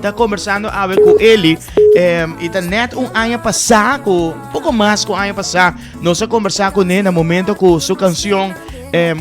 Ta conversando awe cu Eli y ta net un aña pasá cu poco mas cu aña pasá nos a conversa cu ne na momento cu su cancion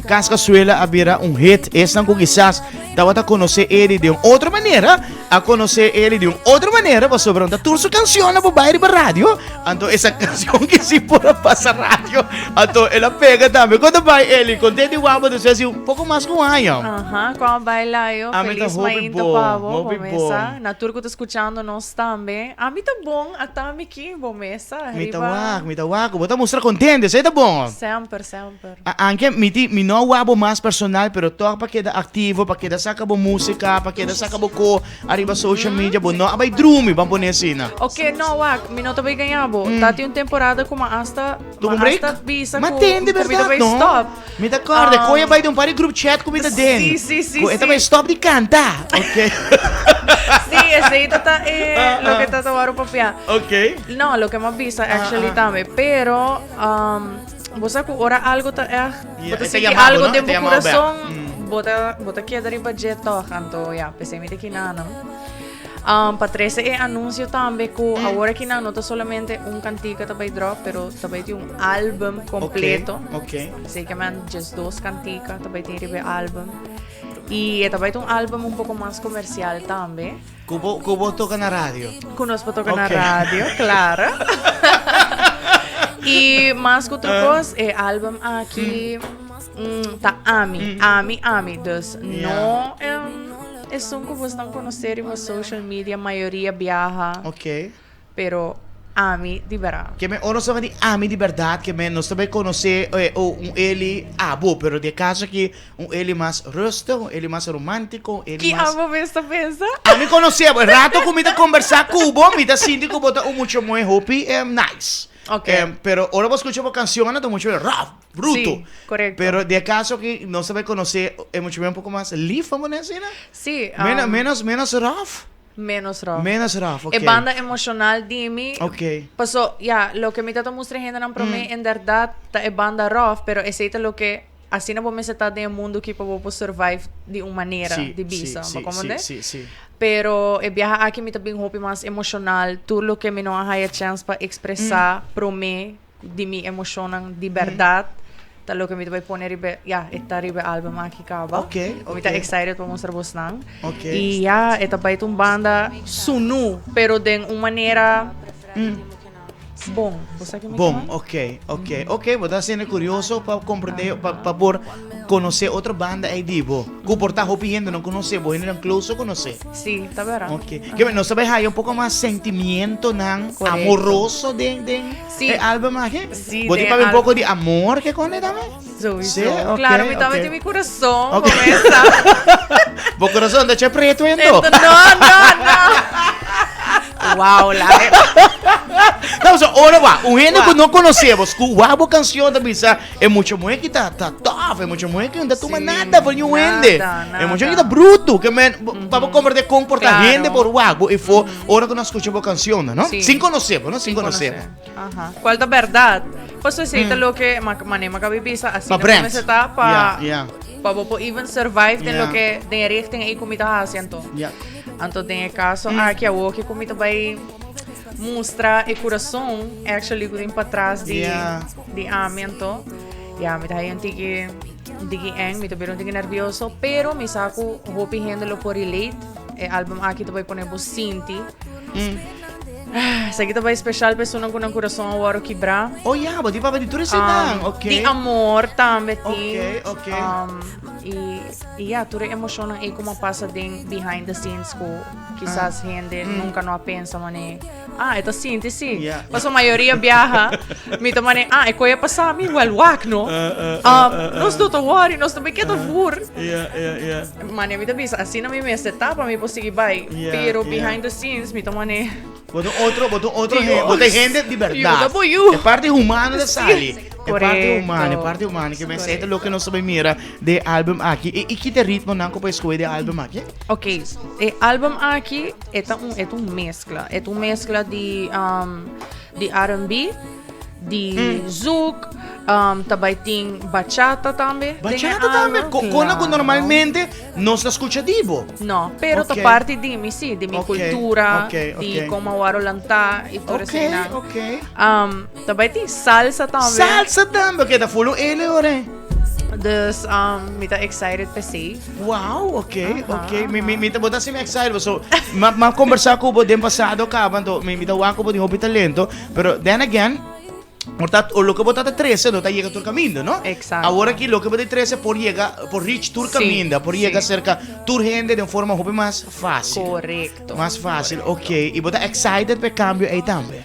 Casca Suela a bira un hit. Esnan cu kisas tabata conoce Eli di un otro manera a conoce Eli di un otro manera pasobra ta tur su cancionnan por bai riba radio anto esa cancion ki si por a pasa radio anto el a pega tambe. Con ta bai Eli? Contento di wak bo despues di un poco mas cu un aña. Aha, con a bai Layo? Ami ta Feliz hopi mainta bon, pa bo, bo hopi mesa. bon. Na tur ku ta skuchando nos tambe. Ami ta bon, ata mi ki bo mesa Mi ta riba. wak, mi ta wak. Bo ta mustra kontento, esei ta bon. Semper, semper. Anke mi tin, mi no a wak bo mas personal, pero tòg pa keda aktivo, pa keda saka bo músika, pa keda saka bo ko ariba social media, bo no a bai drumi, ban pone asina. Oke, no wak, mi no ta bai gaña bo. Ta tin un temporada ku mi asta, Tuvo mi un break? asta bisa Ma ku, tende ku mi ta berdad, bai no? stop. Mi ta kòrda, koe a bai den un par di group chat ku mi ta den. Sí, sí, sí, Ku e ta sí. bai stop di kanta. Ok. Sí, esei ta ta e loke ta ta wòrdu papia. Ok. No, loke mi a bisa actually tambe, pero um, bo sa ku ora algo ta ègt, Ja, bo ta e ta sinti yama bo, algo no? E den ta bo yama bo bèk. kurason, bo ta bo ta keda riba dje tòg, anto ya, p'esei mi ta kina nan. Um, pa trece e anuncio tambe cu mm. awor aki no ta solamente un cantica ta bay drop, pero ta bay un album completo. Ok. okay. Así que man, just dos cantica ta bay tin riba album. Y e ta bay un album un poco mas comercial tambe. Cubo, cubo toca na radio. Cu nos toca okay. na radio, claro. y mas cu otro uh. cos, e album aki mm. ta ami, mm. ami, ami. Dus yeah. no... Um, Esun ku bosnan konosé riba social media mayoria biaha. Ok. Pero ami di bèrdat. Ke men ora nos ta di ami di bèrdat ke men nos ta bai konosé un Eli abo pero di e kaso aki un Eli mas rustig un Eli mas romántiko un Eli Ki mas. abo mes ta pensa? Ami konosé bo e rato ku mi ta kombersá ku bo mi ta sinti ku bo ta un mucha muhé hopi nice. Ok. Pero ora bo skucha bo kanshonnan ta mucha rough. Bruto. Sí, correcto. Pero di acaso aki nos ta bay conoce e mucho un poco mas lief, vamos a decir? Sí. Um, menos, menos rough. Menos rough. Menos rough, ok. E banda emocional di mi. Ok. Paso, ya, loke mi ta ta mustra hendenan prome, mm. inderdaad, ta e banda rough, pero esei ta loke asina bo mester ta den e mundo ki pa bo por survive di un manera sí, di bisa. Sí, bo sí, comprende? sí, sí. Pero e biaha aki mi ta bin hopi mas emocional, tur loke mi no a haya chance pa expresa mm. prome Di mi emocionnan di berdad ta loke mi ta bay pone riba, ya, e ta riba e album aki caba. Ok, ok. Mi ta excited pa mustra bosnan. Ok. Y ya, e ta bay ta un banda sunu, pero den un manera bon. Bo sa ke mi Bon, ta? ok, ok. Ok, bo ta haciendo curioso pa comprende, pa, pa por conoce otro banda ey di bo. Cu por ta hopi hende no conoce bo, hendenan close so conoce. Sí, ta bera. Ok. Ke nos ta bay haya un poco mas sentimientonan Correcto. amoroso den, den Sí. e album aki? Sí, Bo tin den papia un al- poco di amor ke con e tambe? Sowieso. Sí? Ok, Claro, mi tambe ok. tin mi corazón. Ok. Como esa. Bo corazón ta che preto ento. Ento, no, no, no. Wow, la. No, so, ora wa, un hende Wa. ku no conoce bo, ku wa bo canción ta bisa, E mucha muhé ki ta ta tof, e mucha muhé ki no ta tuma Sí, nada for niun hende. nada, E mucha ki nada. ta bruto, ke men pa bo komprende kon por ta Claro. hende por wak bo ifo ora ku nan skucha bo kanshonnan, no? Sí. Sin konosé bo, no? Sin Sin konosé bo. konosé. Aha. Kual ta bèrdat? Pasobra esei ta loke ma manera mi a kabi bisa, Pa asina ku brand. mester ta pa Ya, ya. pa bo por even survive den Ya. loke den e richting ei ku mi ta hasi anto. Ya. Anto den e kaso aki awor ke ku mi ta bai mustra e kurason actually ku tin patras di Ya. Di ami anto, ya mi ta hay un tiki, un tiki eng, mi ta bira un tiki nervioso, pero mi sa ku hopi hende lo por relate. E album aki ta bai pone bo sinti. Esaki ta bai special pa esunnan ku nan kurason a wòrdu kibrá. Oh ya, bo tin papia di tur eseinan, ok. Di amor tambe tin. Ok, ok. I, i ya, tur e emoshonnan ei ku a pasa den behind the scenes ku kisas hende nunka no a pensa manera. Ah, e ta sinti si. Yeah. Paso mayoria biaha, mi ta mane, ah, e koe a pasa mi, wel wak no. Um, nos no ta worry, nos ta keda voer. Yeah, yeah, yeah. Mane mi ta bisa, asina mi mester ta pa mi por sigui bai. Yeah, Pero yeah. behind the scenes mi ta mane, Bo ta otro, bo ta otro Dios. hende, bo ta hende di berdad. Yuda bo yu. E parte humano ta sali. E parte Correcto. humano, e parte humano. Ke men sei ta loke nos ta bai mira de album aki. I, i ki ta ritmo nan ku por escoge de album aki? Ok, e album aki e ta un, e ta un mezcla. E ta un mezcla di, um, di R&B, di mm. zouk, Ta bai tin bachata tambe. Bachata tambe? Kona ku normalmente nos ta skucha di bo. No, pero ta parti di mi si, di mi kultura, di kon mi a wòrdu lantá i tur eseinan. Ta bai tin salsa tambe. Salsa tambe, oke, ta full un ele ora. Dus mi ta excited p'esei. Wow, oke, oke. Mi, mi, mi ta, bo ta hasi mi excited, paso mi a kombersá ku bo den pasado kaba, anto mi ta wak ku bo tin hopi talento, pero then again, Por ta, o loke bo ta ta trece no ta yega tur caminda, no? Exacto. Awor aki loke bo ta trece por yega, por reach tur caminda, por yega cerca tur hende den forma hopi mas fácil. Correcto. Mas fácil, ok. Y bo ta excited p'e cambio ey tambe?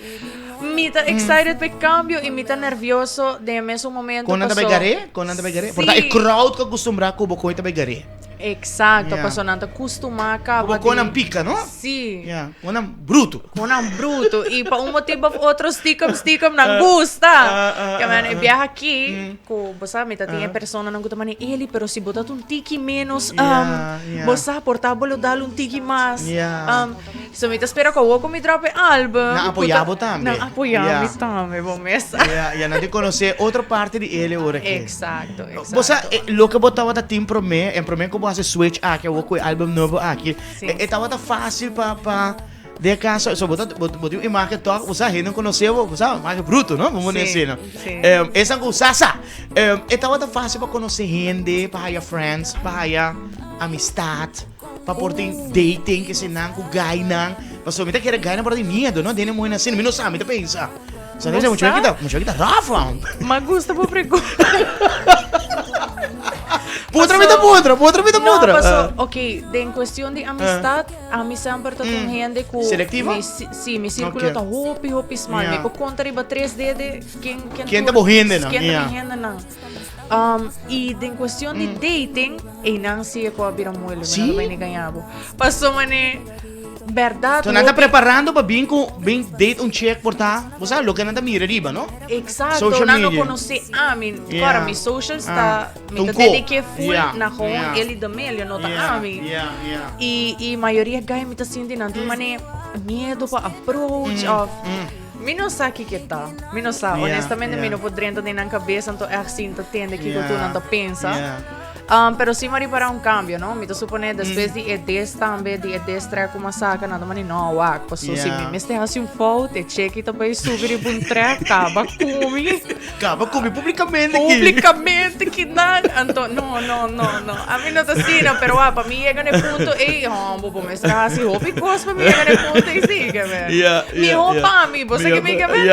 Mi ta excited p'e cambio y mi ta nervioso den e mesun momento Con nan ta bay paso gar'é? Con nan ta bay gar'é? Por ta e crowd cu a custumbra cu bo con e ta bay gar'é. Exacto, paso nan ta custuma caba di... Como con nan pica, no? Si. Yeah, con nan bruto. Con nan bruto. Y pa un motibo of otro stiekem stiekem nan gusta. Ke men e biaha aki, cu bo sa mi ta tin e personanan cu ta manda Eli, pero si bo ta un tiki menos, bo sa por ta bo lo dal un tiki mas. So mi ta spera cu awor cu mi drop e album. Nan apoya bo tambe. Nan apoya mi tambe, bo mes sa. Ya, ya nan tin conoce otro parti di Eli ora aki. Exacto, exacto. Bo sa, loke bo tabata tin prome, en prome cu bo haci switch aki awor cu e album nobo aki, e tabata facil pa, pa, den caso, so bo ta, bo tin un imagen toch, bo sa hende no conoce bo, bo sa, imagen bruto, no? Bo pone asina. Esan cu sa sa. E tabata facil pa conoce hende, pa haya friends, pa haya amistad. Pa por tin dating ke senan ku guynan. Pasobra mi ta kere guynan por tin miedo, no? Dene muhénan asina, mi no sa, mi ta pensa. Sa Bo mucha sa? kita, mucha kita rough, man. Ma gusta bo pregunta. Putra mi ta putra, putra mi ta No, putra. paso, Ah. ok, den cuestión di amistad, a mi semper ta un hende ku Selectivo? Mi, si, si, mi círculo ta hopi, hopi smal. Yeah. Mi por conta riba tres dede ken, ken, Ken ta bo hendenan, Ken ta yeah. mi hendenan. Y den cuestión di dating, einan sí e cu a bira moeilijk, mi no ta bay ni gaña bo. Paso mane, berdad So nan ta hopi. preparando pa bin cu bin date un chick por ta, bo sa loke nan ta mira riba, no? Exacto, Social nan no media. conoce ami. Yeah. Ora mi socials ta, mi Un ta co. dedique full Yeah, na gewoon yeah. Elly D'Amelio, no ta Yeah, ami. yeah, yeah. Y, y mayoria guy mi ta sinti nan tin mane miedo pa approach of. Mi no sa kiko e ta. Mi no sa. Honestamente mi no por drenta den nan cabeza anto echt sinta tende kiko tur nan ta pensa. Pero si mi a ripara un cambio, no? Mi ta supone despues di e des tambe, di e des trek cu mi a saca, nan ta mandi no wak, paso si mi mester haci un fout, e cheki ta bay subi riba un trek, caba cu mi. Caba cu mi publicamente aki. Publicamente kinan. Anto no, no, no, no. Ami no ta asina, pero wak, pa mi yega na e punto ey, hombo, bo mester haci hopi cos pa mi yega na e punto ey, si, ke men. Miho pa mi, bo sa ke mi ke men?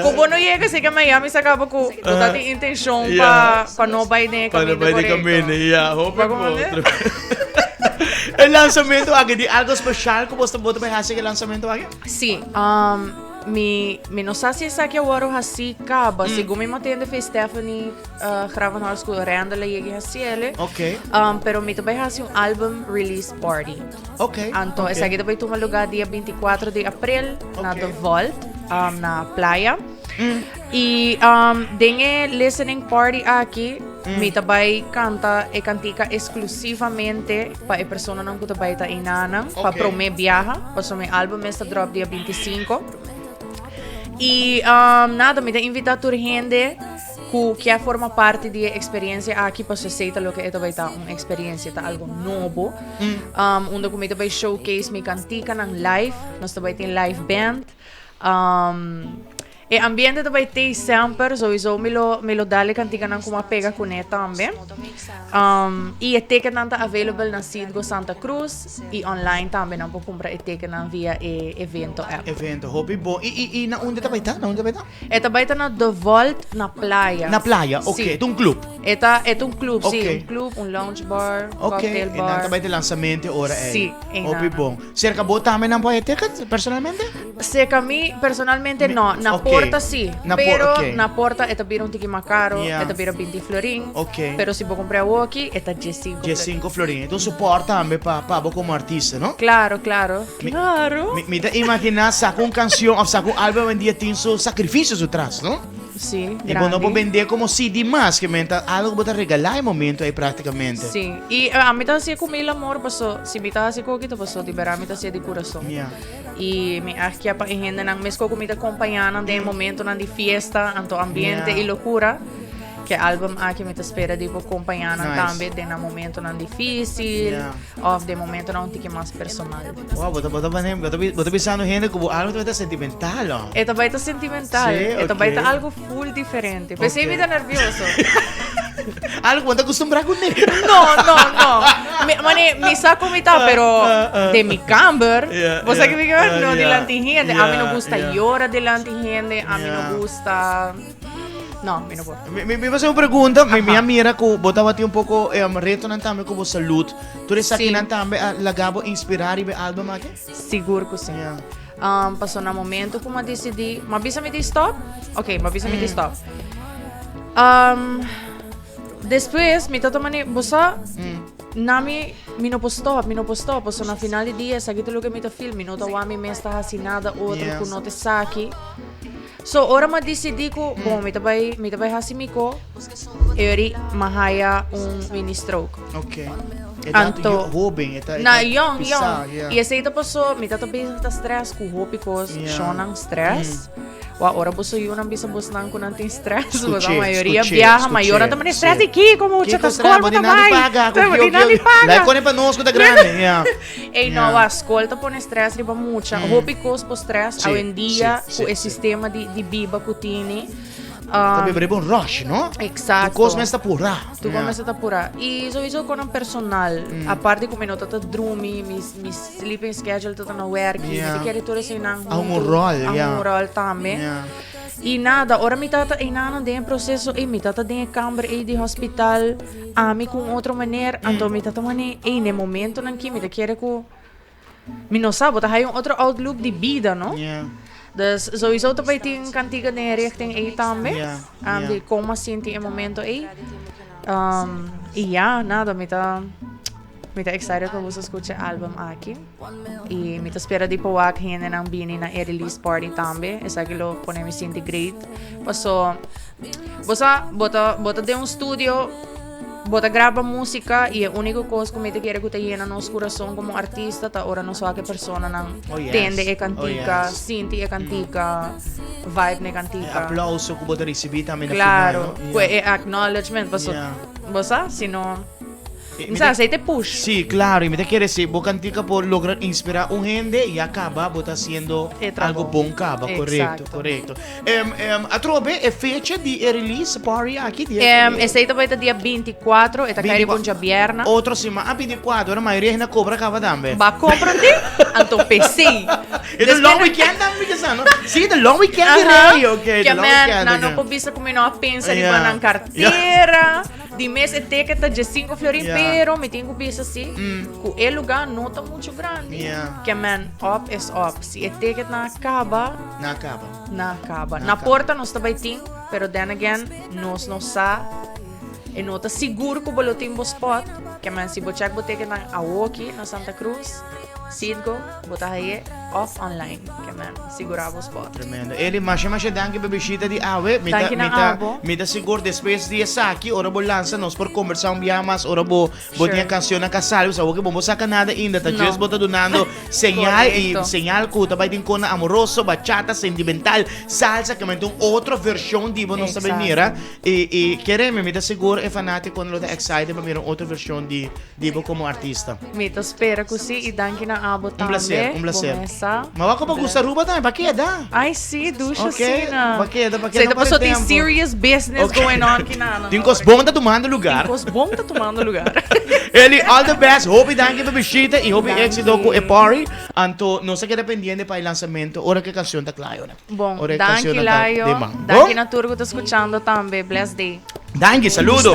Ku bo no yega si ke Miami sa kaba ku bo ta tin intencion pa pa no bai den e Pa no kaminda bai den korekto. kaminda, ya, hopi Bo komprende? otro. E lansamento aki di algo special ku bo ta bo ta bai hasi ku e lansamento aki? Si, mi mi no sa si esaki a wòrdu hasi kaba, segun mi matende fe Stephanie Gravenhorst ku Randall a yega hasi ele. Pero mi ta bai hasi un album release party. Ok. Anto ok. esaki ta bai tuma lugar dia 24 di april na Ok. The Vault, na playa. Y den e listening party aki, mi ta bai canta e cantica exclusivamente pa e personanan cu ta bai ta einanan, pa prome biaha, pasobra mi album mes ta drop dia 25. Y nada, mi ta invita tur hende Ku kier forma parti di e eksperiencia aki pasobra esei ta loke e ta bai ta un eksperiencia, ta algo nobo. Unda ku mi ta bai showcase mi kantikanan live, nos ta bai tin live band. E ambiente ta bai tei semper, souiso mi lo mi lo dal e kantikanan ku mi a pega kuné tambe. I e ticketnan ta available na Citgo Santa Cruz i online tambe nan por kumpra e ticketnan via e evento app. Evento, hopi bon. I i i na unda ta bai ta? Na unda ta bai ta? E ta bai ta na The Vault na playa. Na playa, ok. Sí. E ta un club. E ta, e ta un club, sí. Ok. Un club, un lounge bar, Ok, cocktail e nan bar. ta bai te lanzamento e ora ei. Sí, e Hopi nan. bon. Cerca bo tambe nan por haya ticket, personalmente? Cerca mi, personalmente Mi- no. Na ok. porta sí. Na por- Pero ok. na porta e ta bira un tiki mas caro. Ja. E ta bira binti florin. Ok. Pero si bo compra awoki, e ta diescinco florin. Diescinco florin. E ta un support tambe pa, pa bo como artista, no? Claro, claro. Mi, Claro. mi, mi ta imagina saca un cancion of saca un album hoy en dia tin su sacrificio su tras, no? Sí, I bo no por grandi. bendé komo CD mas, ke men ta algo ku bo ta regalá e momento ei práktikamente. Sí, i ami ta hasié ku mil amor paso si mi ta hasi koki ta paso di bèrdat mi ta hasié di kurason. Ya. I mi a kia pa e hendenan meskos ku mi ta kompañá nan den e momentonan di fiesta, anto ambiente Ya. i lokura. Ke album aki mi ta spera di por kompañá nan Nice. tambe den nan momentonan difísil Ya. òf den momentonan un tiki mas personal. Wow, bo ta bo ta bo ta bo ta bisando hende ku bo album ta bai ta sentimental oh. E ta bai ta sentimental. Sí, E ta bai ta ok. algo full diferente. P'esei mi Ok. ta nervioso. Algo ku bo no ta kustumbrá kuné. No, no, no. Mi, mane, mi sa ku mi ta, pero den mi kamber, Yeah, bo sa yeah, ke mi ke ber? No yeah, dilanti hende. Ami no yeah, gusta yeah. yora dilanti hende, ami no Yeah. gusta. No, mi no por. Mi, mi, mi hacer un pregunta. Mi, mi a mira ku bo tabati un poco eh, retonan tambe ku bo salud. Tur esakinan Sí. tambe a laga bo inspirar riba e album aki? Sigur ku sí. Ja. Um, paso na momento ku m'a disidí, m'a bisa mi di stop. Ok, m'a bisa mi di stop. Um, despues mi tata mani, bo sa, na mi, mi no por stop, mi no por stop. Paso na final di dia, esaki ta loke mi ta feel. Mi no ta wak mi mes ta hasi nada otro Ja. ku no ta esaki. So ora m'a disidí ku bon mi ta bai mi ta bai hasi mi ko e ori m'a haya un mini stroke. Ok. E ta Anto hoben, e ta e na ta yong pisá, yong. yeah. I esei ta pasó mi ta ta bezig ta stress ku hopi kos, Yeah. shonnan stress. Wak ora boso yunan bisa bosnan ku nan tin stress, boso Skuché, mayoria skuché, biaha mayornan ta skuché, manda stress sí. di kiko mucha Kiko ta stress, skol bo bo tin ta nan di bai. paga, ku Bo kio tin nan kio. di paga. Lai kone pa nos ku ta grandi, yeah. Ey no Yeah. wak skol ta pone stress riba mucha. Hopi kos por stress Sí, awendia sí, ku sí, e sí. sistema di di biba ku tini. Ta Um, biba riba un rush, no? Tu Exacto. kos mester ta purá. Tu kos mester ta purá. I souiso kon nan personal. Aparte ku mi no ta ta drumi, mi mi sleeping schedule ta ta na werki. Mi ta kere tur eseinan A un huntu. ròl, A ya. un ròl tambe. I nada, ora mi tata einan den e proseso ei, mi tata den e kamber ei di hospital, ami ku un otro meneer, anto mi tata mane, ei, na e momentonan ki mi ta kere ku mi no sa, bo ta haya un otro outlook di bida, no? Dus souiso ta bai tin kantiga den e richting ei tambe, di kon a sinti e momento ei. I ya, nada, mi ta. Mi ta excited pa boso scucha e album aki. Y mi ta spera di por wak hendenan bini na e release party tambe. Esaki lo pone mi sinti great. Paso, bo sa, bo ta, bo ta den un studio, bo ta graba musica y e unico cos cu mi ta kere cu ta yena nos curason como artista ta ora nos wak e personanan Oh yes. tende e Oh cantica, yes. sinti e cantica, vibe na e E cantica. aplauso cu bo ta ricibi tambe na final, Claro, no? cu e acknowledgement, paso, Yeah. bo sa, si no... Mi Mi sa ta- aceite push. Sí, claro, y mi ta kere si bo cantica por logra inspira un hende, ya caba bo ta haciendo E trabou. algo bon caba, correcto, Exacto. correcto. Em, em, atrobe e fecha di e release party aki di Em, esei ta bai ta dia 24, e ta kai riba un djabierna. Otro siman, ah 24, ora mayoria hende a cobra caba tambe. Ba compra di, anto pesei. E ta long weekend tambe mi sa, no? Sí, ta long weekend di rey, ok, Ke ta long men, weekend, nan no ok. por bisa ku mi no a pensa riba Yeah. nan cartera. Di mes e ticket ta diescinco florin Yeah. pero mi tin cu bisa si cu e lugar no ta mucho grandi. Yeah. Ke men op is op. Si e ticket na caba, Na caba. na caba. Na Na caba. porta nos ta bay tin, pero then again nos no sa e no ta sigur cu bo lo tin bo spot. Ke men si bo check bo ticket nan awoki na Santa Cruz, Citgo, bo ta haye of online. Ke men sigura bo spot. Tremendo. Eli, masha masha danki pa bishita di awe. Mi ta, Danki na mi ta, abo. mi ta sigur despues di esaki, ora bo lansa, nos por conversa un biaha mas, ora bo, bo Sure. tin e cancionnan ka sali, pasobra awor ke bo no saca nada ainda, ta No. just bo ta dunando señal y Correcto. señal cu ta bay tin cona amoroso, bachata, sentimental, salsa, ke men ta un otro version di bo nos ta bay Exacto. mira. Y, y kereme, mi ta sigur e fanaticonan lo ta excited pa mira un otro version di Di bo como artista. Mi ta spera cu si y danki na abo tambe. Un placer, un placer. Bo mesa. Ma wak pa gusta Aruba tambe, pa keda. Ay si, dushi Ok, asina. pa keda, pa keda Sa ta pa paso tin tempo. serious business Ok. going on kinana. Tin cos bon ta tumando lugar. Tin cos bon ta tumando lugar. Eli, all the best. Hopi danki pa bishita y hopi Danki. éxito cu e party. Anto, nos ta keda pendiente pa e lanzamento ora cu e cancion ta cla, yona. Bon, Ora e danki cancionnan ta Layo. den man. Danki Bon? na tur cu ta scuchando tambe. Blessed day. Danki, saludo.